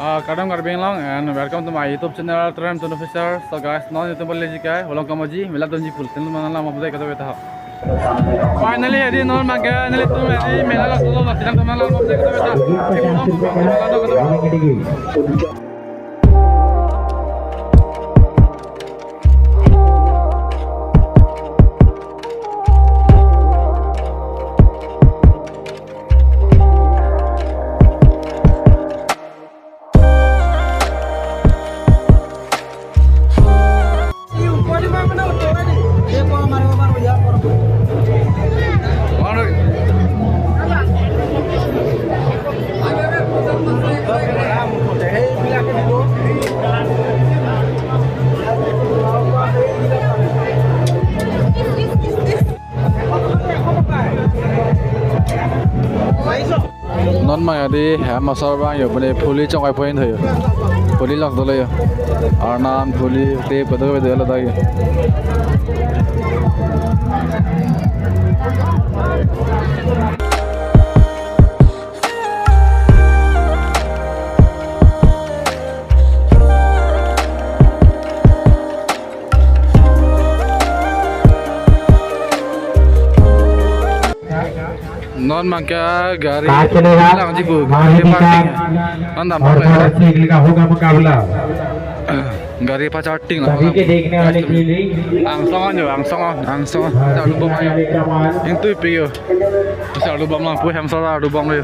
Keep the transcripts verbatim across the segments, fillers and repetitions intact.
Uh, kardom Karbi Anglong and welcome to my YouTube channel Trem Tun Official. So guys, non YouTube le jikai, holong kamoji, mela donji pul, ten mana lama budai kata beta. Finally, adi non maga, neli tum adi, mela la solo la, sidang teman lama budai kata beta. Non maya di hem asor bang yo, pune phuli chongkai point hoyo. Phuli lok dolo yo. Arnan phuli te pada pada lo tagi. Non mangke gari kachele ha, lang jipu, mari gari kita parking ya. Non dam और parking ya. थोड़ा सा अगले का होगा मुकाबला। Gari pacharting. सभी के देखने वाले के लिए angsong an yo, angsong an, angsong an. Sa lubong ayo. Yang tu ipi yo. Sa lubong lang pu hem sa lubong yo.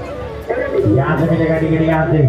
यहाँ से मिलेगा टिकट, यहाँ से।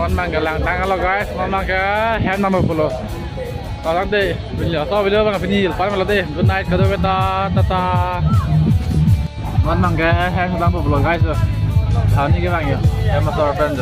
Non mangke langtang lo guys, non mangke hem nang pulo. Alang de, video, so video bang pini lepas malam de. Good night, kado kita, tata. Non mangke hem nang pulo guys. Kami ke bang ya, hem motor friend.